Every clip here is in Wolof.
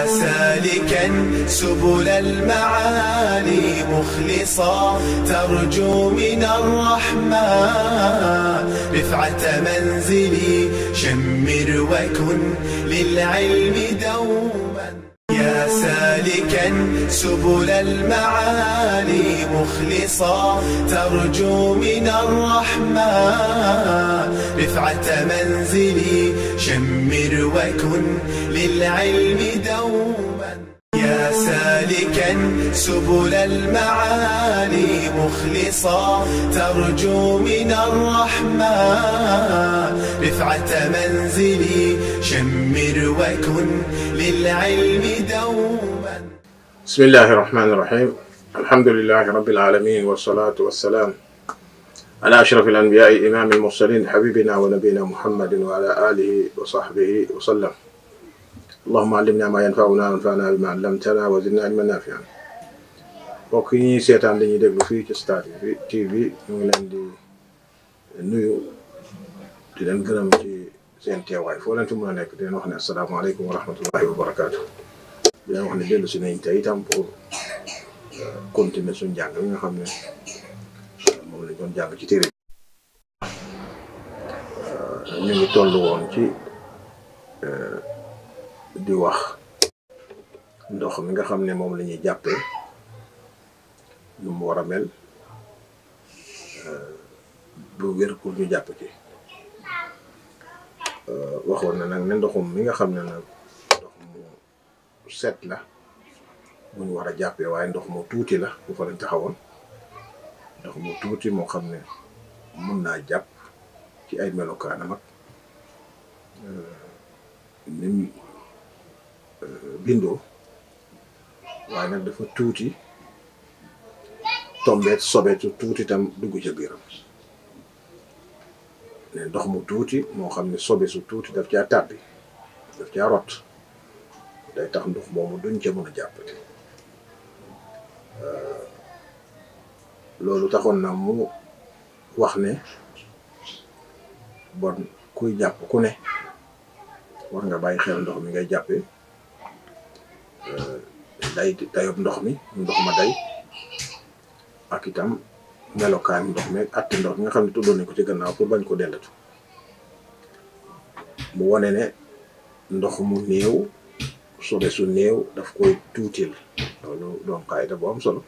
يا سالكا سبل المعالي مخلصا ترجو من الرحمن رفعة منزلي شمر وكن للعلم دوما يا سالكا سبل المعالي مخلصا ترجو من الرحمن رفعة منزلي شمر وكن للعلم دوما يا سالكا سبل المعالي مخلصا ترجو من الرحمن رفعة منزلي شمر وكن للعلم دوما. بسم الله الرحمن الرحيم. الحمد لله رب العالمين والصلاة والسلام على أشرف الأنبياء إمام المرسلين حبيبنا ونبينا محمد وعلى آله وصحبه وسلم. اللهم علمنا ما ينفعنا وانفعنا بما علمتنا وزدنا علما نافعا. mbokk yi ñuy seetaan dañuy déglu fii ci Star TV ñu ngi leen di nuyu di leen gërëm ci seen teewaay foo leen fi mën a nekk di leen wax ne asalaamaaleykum wa rahmatullahi wa barakaatu. di leen wax ne dellu si nañ tey itam pour continuer suñu jàng bi nga xam ne moom lañ doon jàng ci téere ñu ngi toll woon ci di wax ndox mi nga xam ne moom la ñuy jàppee nu mu war a mel bu wér pour ñu jàpp ci waxoon na nag ne ndoxum mi nga xam ne nag ndox mu set la bu ñu war a jàppee waaye ndox mu tuuti la bu fa lañ taxawoon ndox mu tuuti moo xam ne mun naa jàpp ci ay melokaanam ak nim bindoo waaye nag dafa tuuti tombeet sobeetu tuuti tam dugg ca biiram ne ndox mu tuuti moo xam ne sobe su tuuti daf caa tàbbi daf caa rot day tax ndox moomu duñ ca mën a jàppati loolu taxoon na mu wax ne bon kuy jàpp ku ne war nga bàyyi xel ndox mi ngay jàppee dayob ndox mi ndox ma day ak itam melokaan ndox mi ak ndox mi nga xam ne tuddoon nañ ko ci gannaaw pour bañ ko dendatu mu wone ne ndox mu néew sobe su néew daf koy tuutil loolu doon xaayida bu am solo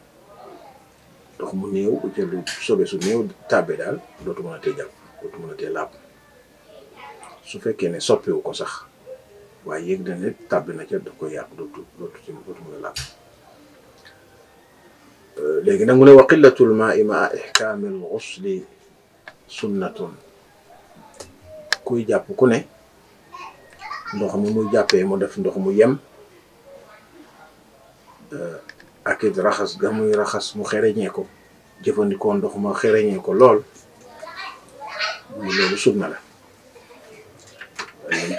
ndox mu néew bu jël sobe su néew tàbbe daal dootu mën a tee jàpp dootu mën a tee laab su fekkee ne soppiwu ko sax waaye yëg na ne tàbbi na ca daf koy yàq dootu mën a laab léegi nag mu ne wa qillatul maa'i ma'a ihkaamil ghusli sunnatun kuy jàpp ku ne ndox mi muy jàppee mu def ndox mu yem ak it raxas ga muy raxas mu xereñee ko jëfandikoo ndox ma xereñee ko lool loolu sunna la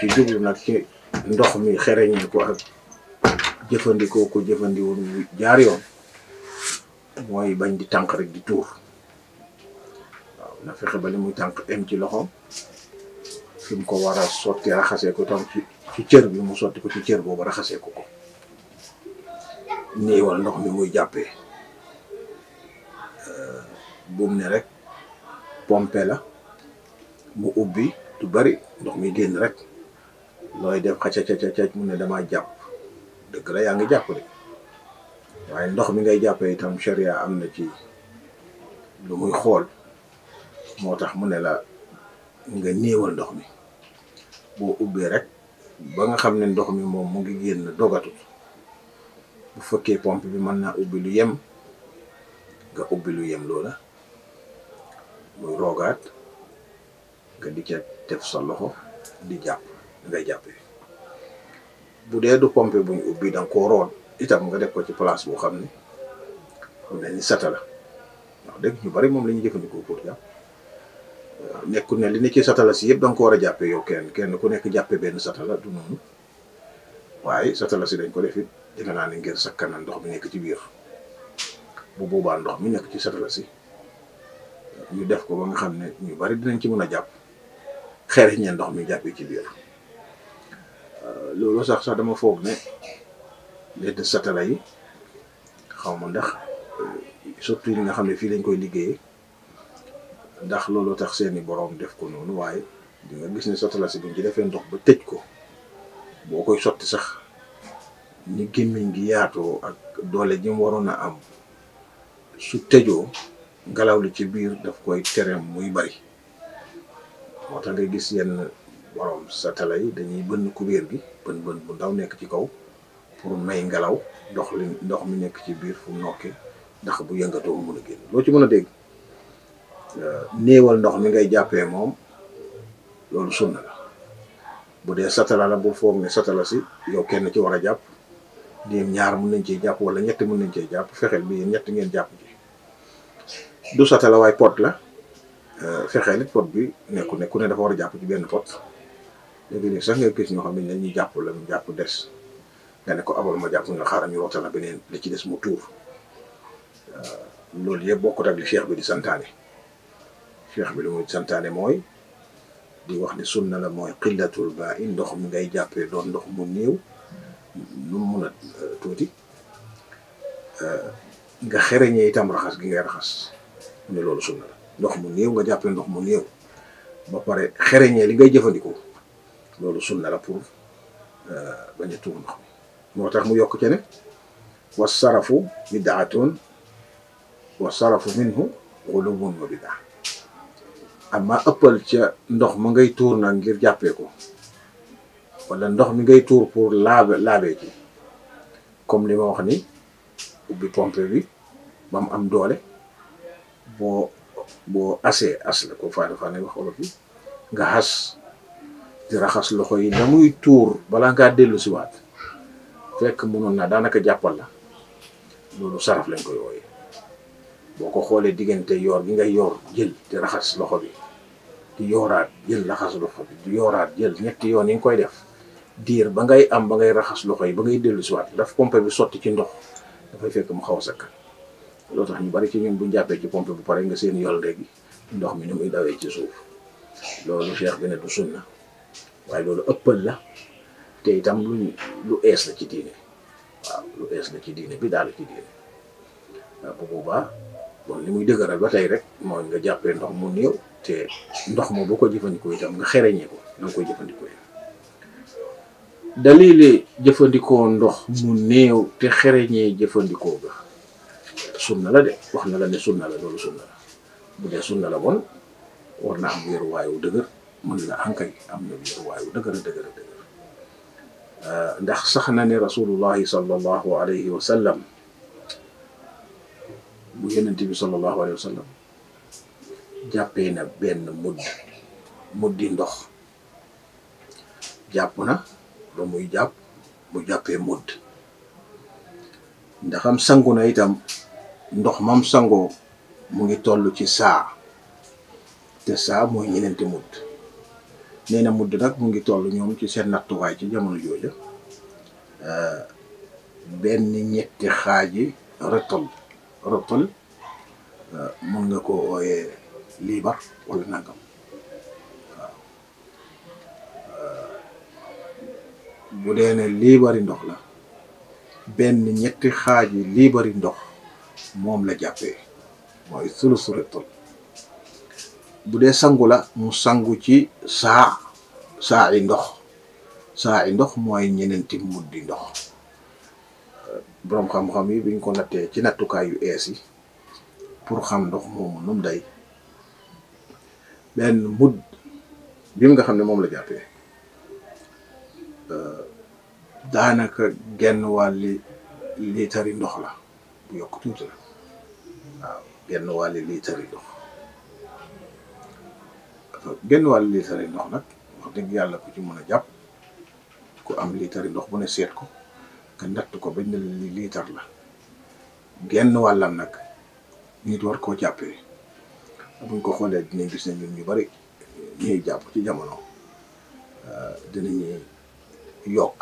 ci jublu nag ci ndox mi xereñee ko ak jëfandikoo ko jëfandiwoon jaar yoon mooy bañ di tànk rek di tuur waaw na fexe ba li muy tànk em ci loxoom fi mu ko war a sotti raxasee ko tam ci cër bi mu sotti ko ci cër boobu raxasee ko néewal ndox mi muy jàppee buum ne rek pompe la mu ubbi du bari ndox mi génn rek looy def xacacacacac mu ne damaa jàpp dëgg la yaa ngi jàpp de waaye ndox mi ngay jàppee itam sharia am na ci lu muy xool moo tax mu ne la nga néewal ndox mi boo ubbee rek ba nga xam ne ndox mi moom mu ngi génn dogatu bu fekkee pompe bi mën naa ubbi lu yem nga ubbi lu yem loola muy roogaat nga di ca def sa loxo di jàpp ngay jàppee bu dee du pompe buñ ubbi danga koo root itam nga def ko ci place boo xam ne xam ne ni satala wax dëgg ñu bari moom la ñuy jëfandikoo pour jàpp nekkul ne li ne ci satala si yëpp da nga ko war a jàppee yow kenn ku nekk jàppee benn satala du noonu waaye satala si dañ ko def it defe naa ne ngir sakkanal ndox mi nekk ci biir bu boobaa ndox mi nekk ci satala si ñu def ko ba nga xam ne ñu bari dinañ ci mën a jàpp xereñ ñe ndox mi jàppee ci biir loolu sax dama foog ne ledd satala yi xaw ma ndax surtout yi nga xam ne fii lañ koy liggéeyee ndax loolu tax seeni boroom def ko noonu waaye di nga gis ne satala si buñ ci defee ndox ba tëj ko boo koy sotti sax ni gémmiñ gi yaatoo ak doole ji mu waroon a am su tëjoo ngelaw li ci biir daf koy tereem muy bari moo tax ngay gis yenn borom satala yi dañuy bënn kubéer gi bën bu ndaw nekk ci kaw pour may ngelaw ndox mi nekk ci biir fu mu nokkee ndax bu yëngatoo mu mën a génn loo ci mën a dégg néewal ndox mi ngay jàppee moom loolu sunna la bu dee satala la bu foog ne satala si yow kenn ci war a jàpp dem ñaar mën nañ cee jàpp wala ñett mën nañ cee jàpp fexeel bi yéen ñett ngeen jàpp ci du satala waaye pot la fexeel it pot bi nekku ne ku ne dafa war a jàpp ci benn pot léegi-léegi sax nga gis ñoo xam ne dañuy jàpp la mu jàpp des nga ne ko abal ma jàpp nga xaaral ñu roota la beneen li ci des mu tuur loolu yëpp bokkut ak li cheikh bi di santaane cheikh bi li muy santaane mooy di wax ne sunna la mooy xillatul baa i ndox mi ngay jàppee doon ndox mu néew lu mu mun a tuuti nga xereñee itam raxas gi ngay raxas mu ne loolu sunna la ndox mu néew nga jàppee ndox mu néew ba pare xereñee li ngay jëfandikoo loolu sunna la pour bañ a tuur ndox mi moo tax mu yokk ci ne wa sarafu bidaatun wa sarafu minhu xulubun wa bidaa amma ëppal ca ndox ma ngay tuur nag ngir jàppee ko wala ndox mi ngay tuur pour laabee ci comme li ma wax ni ubbi pompe bi ba mu am doole boo asee as la ko faa dafa ne wax olof yi nga xas di raxas loxo yi na muy tuur balaa ngaa dellu si waat fekk mënoon naa daanaka jàppal la loolu saraf lañ koy wooye boo ko xoolee diggante yoor gi ngay yoor jël di raxas loxo bi di yooraat jël raxas loxo bi di yooraat jël ñetti yoon yi nga koy def diir ba ngay raxas loxo yi ba ngay dellu si waat daf pompe bi sotti ci ndox dafay fekk mu xaw a sakkan loolu tax ñu bari ci ñun buñ jàppee ci pompe bu pare nga seen yool léegi ndox mi ni muy dawee ci suuf loolu cheikh bi ne du sunna waaye loolu ëppal la te itam lu ees la ci diine waaw lu ees la ci diine bi daal ci diine waaw bu boobaa bon li muy dëgëral ba tey rek mooy nga jàppee ndox mu néew te ndox ma boo ko jëfandikoo itam nga xereñee ko na nga koy jëfandikoo dalili jëfandikoo ndox mu néew te xereñee jëfandikoo ga sunna la de wax na la ne sunna la loolu sunna la bu dee sunna la bon war na am wéeruwaayu dëgër mën la ankay am na wéeruwaayu dëgër ndax sax na ne rasulullahi sallallahu alayhi wa sallam bu yonent bi sallallahu alayhi wa sallam jàppee na benn muddi ndox jàpp na ba muy jàpp mu jàppee mudd ndaxam sangu na itam ndox mam sangoo mu ngi toll ci saa te saa mooy ñeneenti mudd nee na mudd nag mu ngi toll ñoom ci seen nattuwaay ci jamono jooja benn ñetti xaaji rëttal mun nga ko ooyee liibar wala nangam waaw bu dee ne liibari ndox la benn ñetti xaaji liibari ndox moom la jàppee mooy sulusu rëttal bu dee sangu la mu sangu ci saa yi ndox mooy ñeneenti muddi ndox boroom xam-xam yi biñ ko nattee ci nattukaay yu ees yi pour xam ndox moomu num day benn mudd bi nga xam ne moom la jàppee daanaka genn wàlli liitari ndox la bu yokk tuuti la waaw genn wàlli liitari ndox genn wàlli liitari ndox nag wax dëgg yàlla ku ci mën a jàpp ku am liitari ndox bu ne seet ko nga natt ko bañ ne li liitar la genn wàllam nag nit war koo jàppee buñ ko xoolee dinañ gis ne ñun ñu bari ñuy jàpp ci jamono dinañuy yokk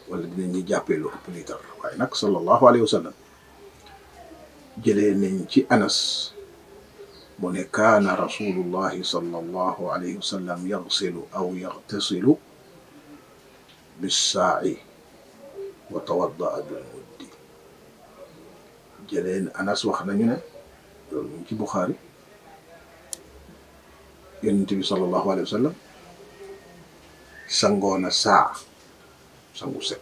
wala dinañuy jàppee lu ëpp liitar waaye nag sallallahu alayhi wa sallam jëlee nañ ci Anas mu ne kaana rasulullahi sallallahu alayhi wa sallam yaghsilu aw yaghtasilu bissaa'i wa tawaddaa bil muddi. jëleen Anas wax nañu ne loolu mu ngi ci Buxaari yonent bi sallallahu alayhi wa sallam sangoona saa sangu set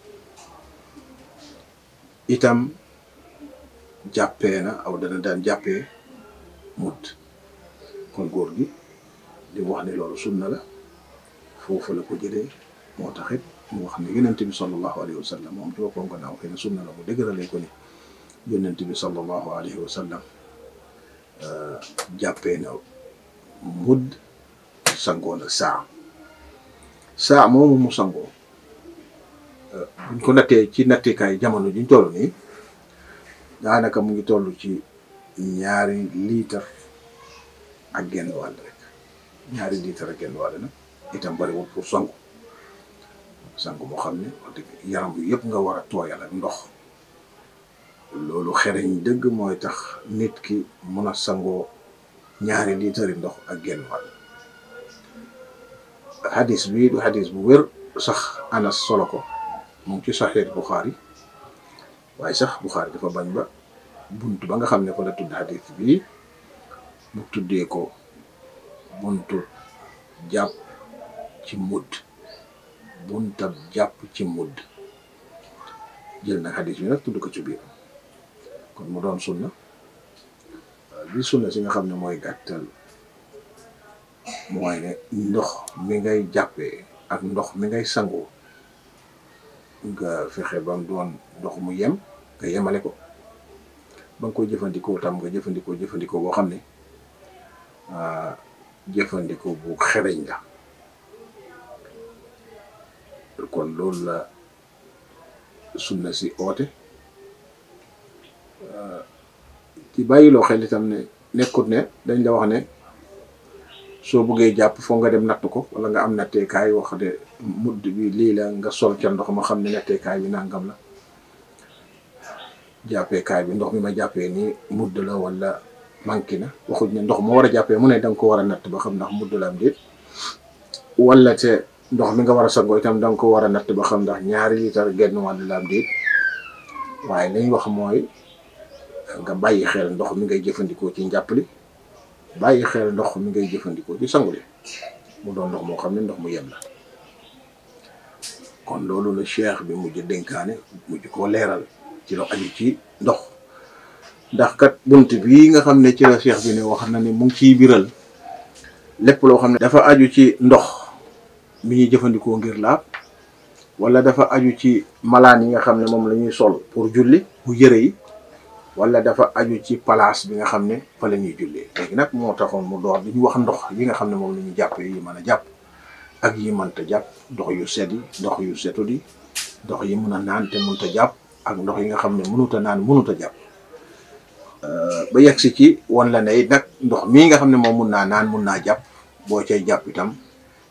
itam jàppee na aw dana daan jàppee mudd. kon góor gi li mu wax ne loolu sunna la foofu la ko jëlee moo taxit mu wax ne yonent bi sallallahu alayhi wa sallam moom ci boppam gannaaw xëy na sunna la mu dëgëralee ko ni yonent bi sallallahu alayhi wa sallam jàppee na mudd sangoo na saa moomu mu sangoo buñ ko nattee ci nattikaay jamono jiñ toll nii daanaka mu ngi toll ci 2 litre ak genn wàll rek 2 litre ak genn wàll nag itam bariwul pour sangu moo xam ne wax dëgg yaram bi yëpp nga war a tooyal ak ndox loolu xereñ dëgg mooy tax nit ki mun a sangoo 2 litre yi ndox ak genn wàll. hadis bii du hadis bu wér sax Anas solo ko mu ngi ci Sahih Bukhari waaye sax Bukhari dafa bañ ba buntu ba nga xam ne ko la tudd hadis bii mu tuddee ko buntu jàpp ci mudd buntab jàpp ci mudd jël nag hadis bi nag tudd ko ci biir kon mu doon sunna li sunna si nga xam ne mooy gàttal mooy ne ndox mi ngay jàppee ak ndox mi ngay sangoo nga fexe ba mu doon ndox mu yem nga yemale ko ba nga koy jëfandikoo tam nga jëfandikoo boo xam ne jëfandikoo bu xereñ la. kon loolu la sunna si oote ci bàyyiloo xel itam ne nekkut ne dañ la wax ne soo bëggee jàpp foo nga dem natt ko wala nga am natteekaay wax de mudd bi lii la nga sol ca ndox ma xam ne natteekaay bi nangam la jàppeekaay bi ndox mi ma jàppee nii mudd la wala manqué na waxuñ ne ndox moo war a jàppee mu ne da nga ko war a natt ba xam ndax mudd la am déet wala te ndox mi nga war a sangoo itam da nga ko war a natt ba xam ndax 2 litre genn wàll la am déet waaye lañ wax mooy nga bàyyi xel ndox mi ngay jëfandikoo ci njàppali bàyyi xel ndox mi ngay jëfandikoo ci sanguli mu doon ndox moo xam ne ndox mu yem la. kon loolu la cheikh bi mujj dénkaane mujj koo leeral ci lo aju ci ndox ndax kat bunt bii nga xam ne ci la cheikh bi ne wax na ne mu ngi ciy biral lépp loo xam ne dafa aju ci ndox mi ñuy jëfandikoo ngir laab wala dafa aju ci malaan yi nga xam ne moom la ñuy sol pour julli bu yëre yi wala dafa aju ci place bi nga xam ne fa la ñuy jullee. léegi nag moo taxoon mu door di ñu wax ndox yi nga xam ne moom la ñuy jàpp yi mën a jàpp ak yi mënta jàpp ndox yu set yi ndox yu setul yi ndox yi mën a naan te mënta jàpp ak ndox yi nga xam ne mënut a naan mënut a jàpp ba yegg si ci wan la ne nag ndox mii nga xam ne moom mun naa naan mun naa jàpp boo cay jàpp itam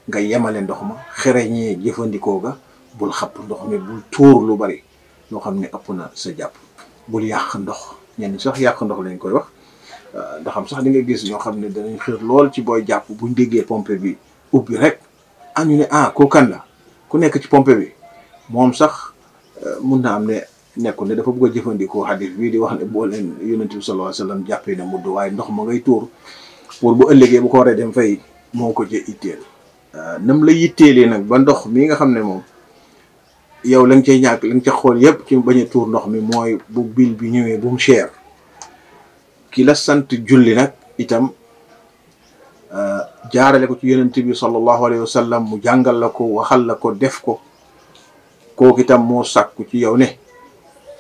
nga yemale ndox ma xereñee jëfandikoo ga bul xapp ndox mi bul tuur lu bari loo xam ne ëpp na sa jàpp bul yàq ndox ñenn sax yàq ndox lañ koy wax ndax am sax di nga gis ñoo xam ne danañ xër lool ci booy jàpp buñ déggee pompe bi ubbi rek ñu ne ko kan la ku nekk ci pompe bi moom sax mun na am ne nekkul ne dafa bëgg a jëfandikoo hadith bii di wax ne boo leen yonent bi sallallahu alayhi wasallam jàppee ne mudd waaye ndox ma ngay tuur pour bu ëllëgee bu ko waree dem fay moo ko jë itteel nam la yitteelee nag ba ndox mi nga xam ne moom yow la nga cay ñàkk la nga ca xool yépp ci bañ a tuur ndox mi mooy bu bil bi ñëwee bu mu cher ki la sant julli nag itam jaarale ko ci yonent bi sallallahu alayhi wasallam mu jàngal la ko waxal la ko def ko kooku itam moo sàkku ci yow ne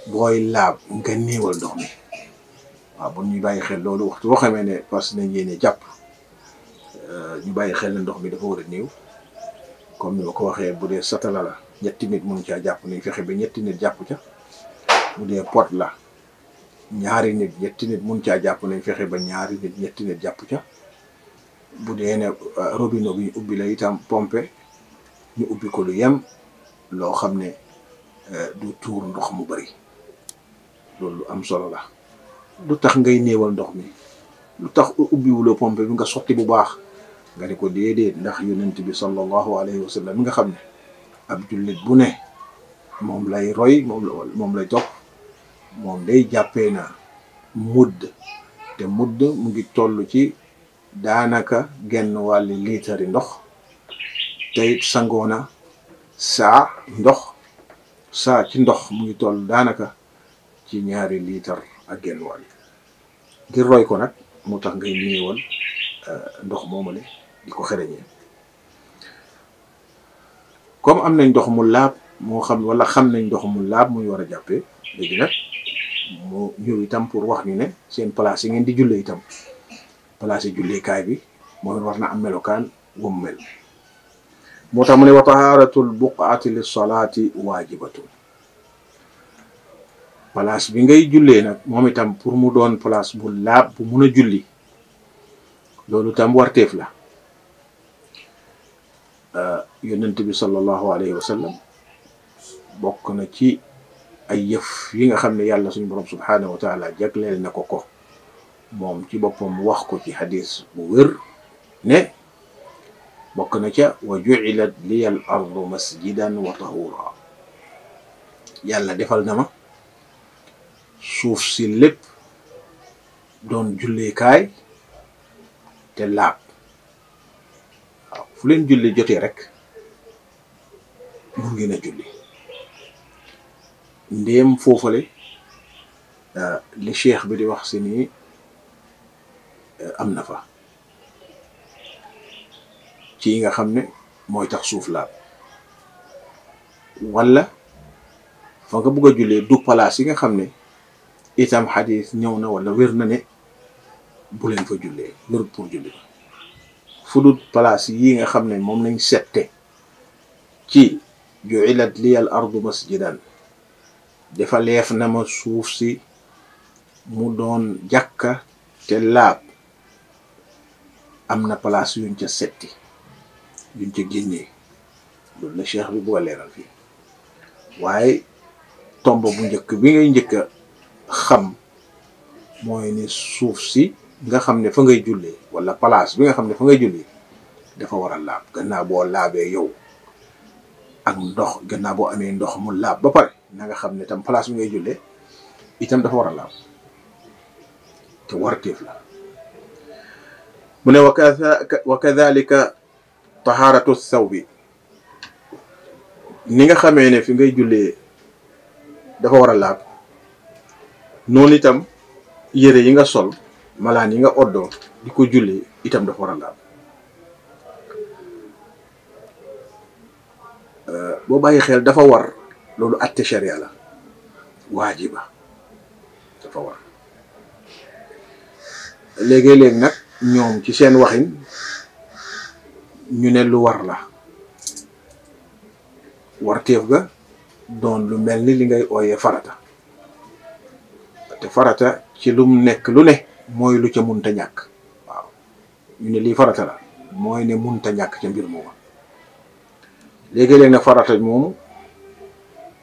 booy laab nga néewal ndox mi waaw bon ñu bàyyi xel loolu waxtu boo xamee ne parce que nañ yéene jàpp ñu bàyyi xel ne ndox mi dafa war a néew comme ni ma ko waxee bu dee satala la 3 nit mun caa jàpp nañ fexe ba 3 nit jàpp ca bu dee pot la 2 nit 3 nit mun caa jàpp nañ fexe ba 2 nit 3 nit jàpp ca bu dee ne robinet bi ñu ubbi la itam pompe ñu ubbi ko lu yem loo xam ne du tuur ndox mu bari loolu lu am solo la lu tax ngay néewal ndox mi lu tax ubbiwuloo pompe bi nga sotti bu baax nga ne ko déedéet ndax yonent bi sallallahu alayhi wa sallam mi nga xam ne ab jullit bu ne moom lay roy moom lay topp moom day jàppee na mudd te mudd mu ngi toll ci daanaka genn wàlli liitari ndox te it sangoona saa ci ndox mu ngi toll daanaka ci 2 liitar ak genn wàll ngir roy ko nag mu tax ngay néewal ndox moomale di ko xereñee comme am nañ ndox mu laab moo xam wala xam nañ ndox mu laab muy war a jàppee léegi nag mu ñëw itam pour wax ñu ne seen place yi ngeen di jullee itam place yi julleekaay bi mooy war na am melokaan wum mel moo tax mu ne wa taharatul buqaati lis salaati waajibatun place bi ngay jullee nag moom itam pour mu doon place bu laab bu mun a julli loolu tam warteef la yonent bi sallallahu alayhi wa sallam bokk na ci ay yëf yi nga xam ne yàlla suñu borom subhaanahu wa taala jagleel na ko moom ci boppam wax ko ci xadis bu wér ne bokk na ca wa ju'ilat liya al ardu masjidan wa tahura yàlla defal na ma suuf si lépp doon julleekaay te laab waaw fu leen julli jotee rek mun ngeen a julli ndéem foofale li cheikh bi di wax si nii am na fa ci yi nga xam ne mooy tax suuf laab wala fa nga bugg a jullee du palaas yi nga xam ne itam xadis ñëw na wala wér na ne bu leen fa jullee wérut pour julli fu dul palaas yi nga xam ne moom lañ sette ci ju'ilat liyal ardu masjidan dafa leef na ma suuf si mu doon jàkka te laab am na palaas yuñ ca setti yuñ ca génnee loolu la cheikh bi bugg a leeral fii waaye tomb bu njëkk bi ngay njëkk a xam mooy ne suuf si nga xam ne fa ngay jullee wala palaas bi nga xam ne fa ngay jullee dafa war a laab gannaaw boo laabee yow ak ndox gannaaw boo amee ndox mu laab ba pare na nga xam ne tam palaas bi ngay jullee itam dafa war a laab te warteef la mu ne wa kadhalika taharatu thawbi ni nga xamee ne fi ngay jullee dafa war a laab noonu itam yére yi nga sol malaan yi nga oddoo di ko jullee itam dafa war a laab boo bàyyi xel dafa war loolu atte sharia la waajiba dafa war léegi-léeg nag ñoom ci seen waxin ñu ne lu war la warteef ga doon lu mel ni li ngay ooyee farata te farata ci lum nekk lu ne mooy lu ca munta ñàkk waaw ñu ne lii farata la mooy ne munta ñàkk ca mbir mooma léegi-léeg nag farata moomu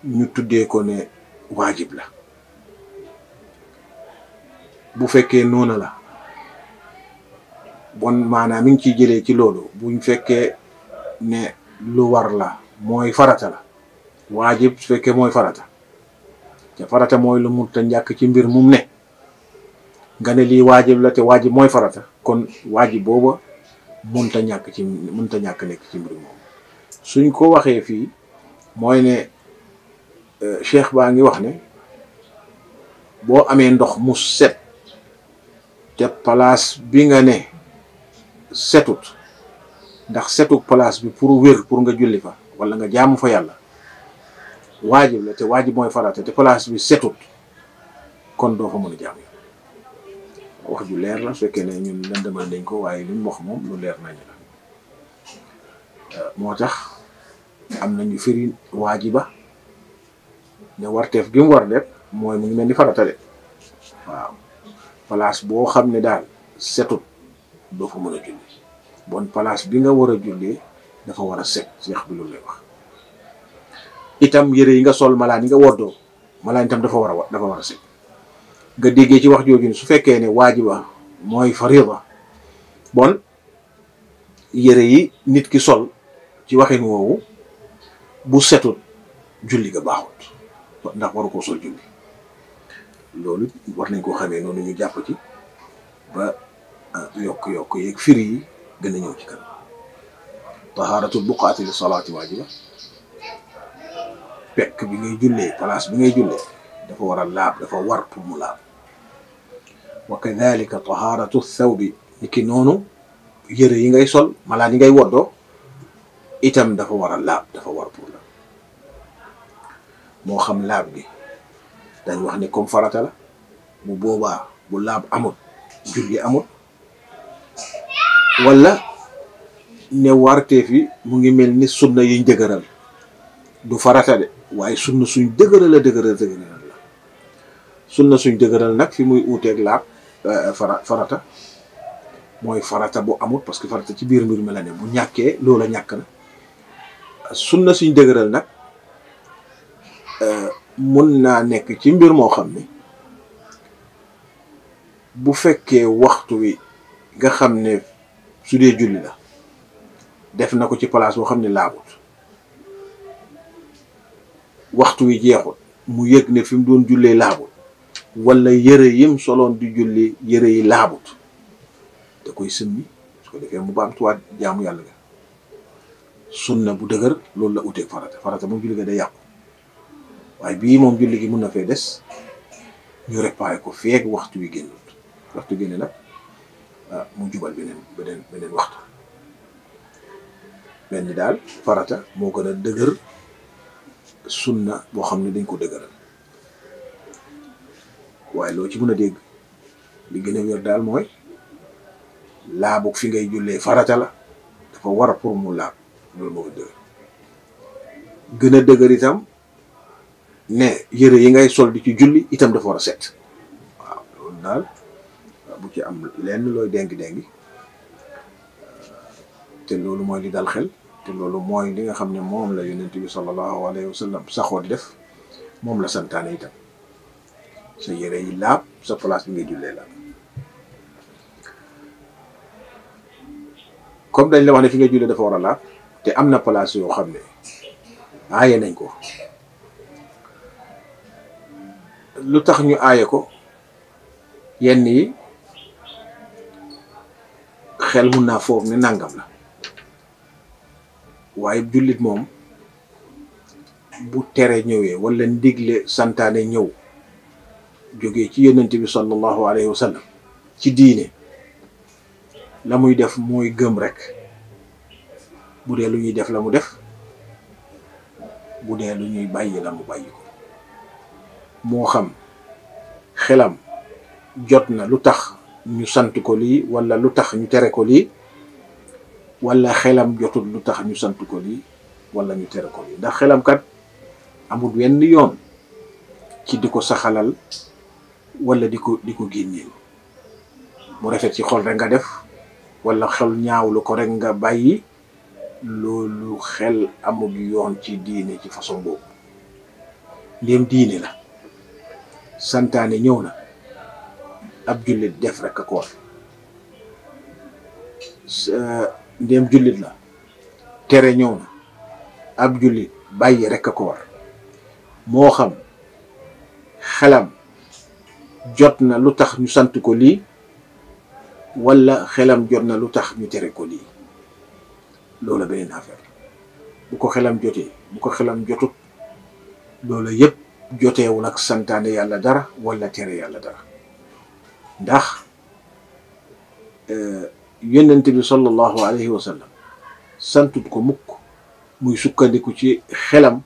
ñu tuddee ko ne waajib la bu fekkee noona la bon maanaam mi ngi ciy jëlee ci loolu buñ fekkee ne lu war la mooy farata la waajib su fekkee mooy farata te farata mooy lu munta ñàkk ci mbir mum ne nga ne lii waajib la te waajib mooy farata kon waajib booba munta ñàkk nekk ci mbir moom suñ ko waxee fii mooy ne cheikh baa ngi wax ne boo amee ndox mu set te place bi nga ne setut ndax setuk place bi pour wér pour nga julli fa wala nga jaamu fa yàlla waajib la te waajib mooy farata te place bi setut kon doo fa mën a jaamu wax ju leer la su fekkee ne ñun lëndëmal nañ ko waaye li mu wax moom lu leer nañ la moo tax am nañu firi waajiba ne warteef gi mu war def mooy mu ngi mel ni farata de waaw place boo xam ne daal setut doo fa mën a julli bon place bi nga war a jullee dafa war a set Cheikh bi loolu lay wax itam yére yi nga sol malaan yi nga woddoo malaan itam dafa war a set nga déggee ci wax jooju su fekkee ne waajiba mooy farida bon yére yi nit ki sol ci waxin woowu bu setut julli ga baaxut ndax waru koo sol julli loolu war nañ koo xamee noonu ñu jàpp ci ba yokk yeeg firi yi gën a ñëw ci kanam. tahaaratul buqaati li salaati waajiba pekk bi ngay jullee place bi ngay jullee dafa war a laab dafa war pour mu laab. wa kadalika tahaaratu thawbi niki noonu yëre yi ngay sol malaan yi ngay woddoo itam dafa war a laab dafa war pour la moo xam laab gi dañ wax ni comme farata la bu boobaa bu laab amut julli amut wala ne warteef yi mu ngi mel ni sunna yiñ dëgëral du farata de waaye sunna suñ dëgëral la sunna suñ dëgëral nag fi muy uuteeg laab farata mooy farata bu amut parce que farata ci biir mbir mi la ne bu ñàkkee loola ñàkk na. sunna suñ dëgëral nag mun naa nekk ci mbir moo xam ne bu fekkee waxtu wi nga xam ne su dee julli la def na ko ci place boo xam ne laabut waxtu wi jeexut mu yëg ne fi mu doon jullee laabut wala yëre yim soloon di julli yëre yi laabut da koy sëmmi su ko defee mu baamtuwaat jaamu yàlla ga. sunna bu dëgër loolu la uteeg farata moom julli ga day yàqu waaye bii moom julli gi mun na fee des ñu réparé ko feeg waxtu wi génnut waxtu génne nag mu jubal beneen waxtu. benn daal farata moo gën a dëgër sunna boo xam ne dañ ko dëgëral waaye loo ci mën a dégg li gën a wér daal mooy laabu fi ngay jullee farata la dafa war a pour mu laab loolu moo gën a dëgër itam ne yëre yi ngay sol di ci julli itam dafa war a set waaw loolu daal bu ci am lenn looy déngi te loolu mooy li dal xel te loolu mooy li nga xam ne moom la yonent bi sallallahu alayhi wa sallam saxoo di def moom la santaane itam sa yére yi laab sa place bi ngay jullee laab comme dañ la wax ne fi ngay jullee dafa war a laab te am na place yoo xam ne aaye nañ ko lu tax ñu aaye ko yenn yi xel mun naa foofu ne nangam la waaye jullit moom bu tere ñëwee wala ndigle santaane ñëw jógee ci yonent bi sallallahu alayhi wa sallam ci diine la muy def mooy gëm rek bu dee lu ñuy def la mu def bu dee lu ñuy bàyyi la mu bàyyi ko moo xam xelam jot na lu tax ñu sant ko lii wala lu tax ñu tere ko lii wala xelam jotul lu tax ñu sant ko lii wala ñu tere ko lii ndax xelam kat amul wenn yoon ci di ko saxalal wala di ko génneel mu rafet ci xol rek nga def wala xel ñaawlu ko rek nga bàyyi loolu xel amul yoon ci diine ci façon boobu léem diine la santaane ñëw na ab jullit def rek a ko war ndéem jullit la tere ñëw na ab jullit bàyyi rek a ko war moo xam xelam jot na lu tax ñu sant ko lii wala xelam jot na lu tax ñu tere ko lii loola beneen affaire bu ko xelam jotee bu ko xelam jotut loola yëpp joteewul ak santaane yàlla dara wala tere yàlla dara ndax yonent bi sallallahu alayhi wa sallam santut ko mukk muy sukkandiku ci xelam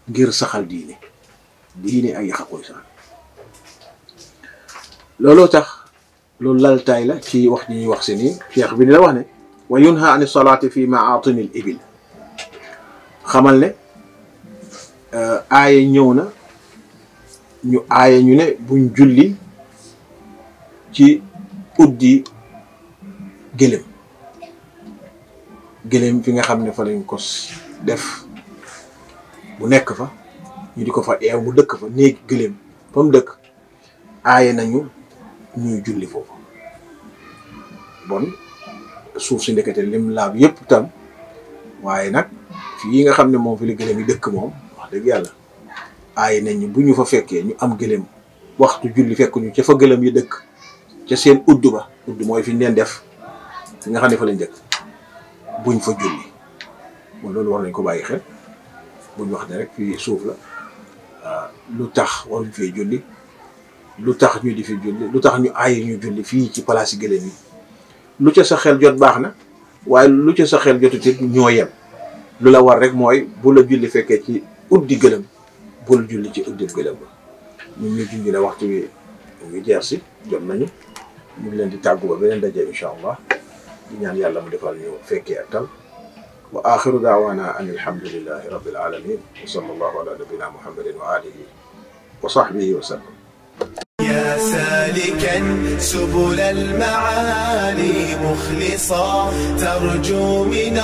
ngir saxal diine ay yaxa koy saxal looloo tax loolu laltaay la ci wax ñi ñuy wax si nii cheikh bi ni la wax ne wa yunha an salaati fi maatini l ibil xamal ne aaye ñëw na ñu aaye ñu ne buñ julli ci uddi gëlëm fi nga xam ne fa lañ ko def bu nekk fa ñu di ko fa eew mu dëkk fa néeg gëlëm fa mu dëkk aaye nañu ñuy julli foofu bon suuf si ndekete lim laab yëpp tam waaye nag fii nga xam ne moom fi la gëlëm yi dëkk moom wax wax dëgg yàlla aay nañ ñu bu ñu fa fekkee ñu am gëléem waxtu julli fekk ñu ca fa gëléem yi dëkk ca seen udd ba udd mooy fi ñu leen def fi nga xam ne fa lañ dëkk buñ fa julli moom loolu war nañ ko bàyyi xel buñ wax ne rek fii suuf la lu tax waruñ fee julli lu tax ñu di fi julli lu tax ñu aay ñu julli fii ci place yi gëléem yi lu ca sa xel jot baax na waaye lu ca sa xel jotut it ñoo yem lu la war rek mooy bu la julli fekkee ci uddi gëlëm bul julli ci uddi gëlëm ba ñun ñu junj ne waxtu wi ngi jeex si jot nañu ñu ngi leen di tàggu ba beneen daje incha allah di ñaan yàlla mu defal ñu fekkee ak tal wa axiru daawaana an alhamdulillahi rabbil alamin wa sallallahu ala nabina muhammadin wa alihi wa sahbihi wa sallam. يا سالكا سبل المعالي مخلصا ترجو من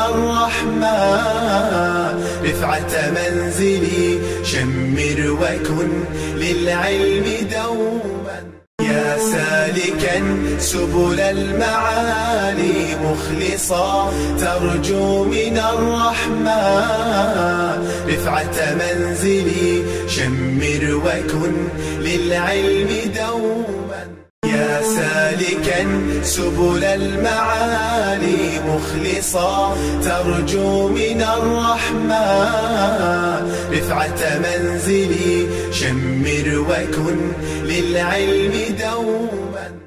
الرحمن رفعة منزلي شمر وكن للعلم دوما. يا سالكا سبل المعالي مخلصا ترجو من الرحمن رفعة منزلي شمر وكن للعلم دوما. يا سالكا سبل المعالي مخلصا ترجو من الرحمن رفعة منزلي شمر وكن للعلم دوما.